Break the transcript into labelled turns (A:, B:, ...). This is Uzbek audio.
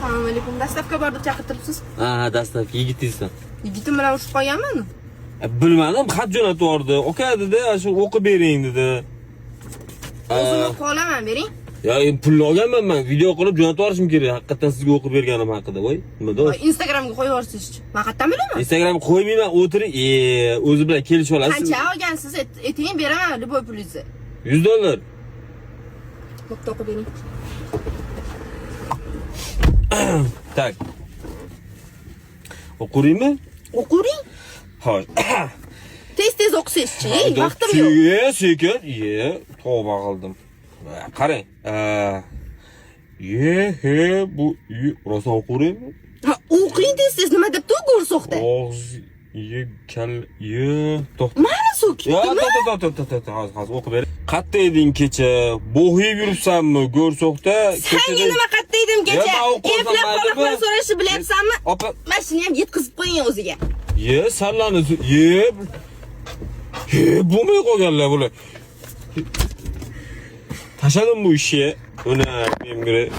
A: Assalomu alaykum. Доставка bor deb chaqirtiribsiz.
B: Ha, доставка yigitingizdan.
A: Yigitim bilan urushib qolganman.
B: Bilmadim, xat jo'natib yubordi. Aka dedi, shu o'qib bering dedi.
A: O'zim o'qib olaman, bering.
B: Ya pulni olganman man, video qilib jo'natib yuborishim kerak. Haqiqatan sizga o'qib berganim haqida. Voy, nima do'st?
A: Instagramga qo'yib yuborsangizchi. Men qayerdan bilaman?
B: Instagram qo'ymayman, o'tiring. O'zi bilan kelishib olasiz.
A: Qancha olgansiz? Ayting, beraman любой pulingizni.
B: 100 dollar.
A: Bo'pti, o'qib bering.
B: Так. O'qiraymi?
A: O'qivering.
B: Xo'sh.
A: Tez-tez o'qisangizchi, vaqtim yo'q.
B: Ye, sekin. Ye, tavba qildim. Qarang. Ye, he, bu rosa o'qiraymi?
A: Ha, o'qing tez-tez, nima debdi u go'rso'qda?
B: Og'iz, ye, kal, ye, to'xta.
A: Mani
B: Ya,
A: so'kibdimi?
B: to'xta, to'xta, to'xta, hozir, hozir o'qib beray. Qayerda eding kecha? Bo'g'iyib yuribsanmi go'rso'qda?
A: Sanga nima qayerda edim kecha?
B: Ya, man o'qib
A: Eplab
B: olsam
A: qoloqlar
B: maylimi?
A: so'rashni bilyapsanmi?
B: Opa,
A: Mana shuni ham yetkazib qo'ying o'ziga.
B: ye, sallani, ye. Ye, bo'lmay qolganlar bular. Tashladim bu ishni. Uni men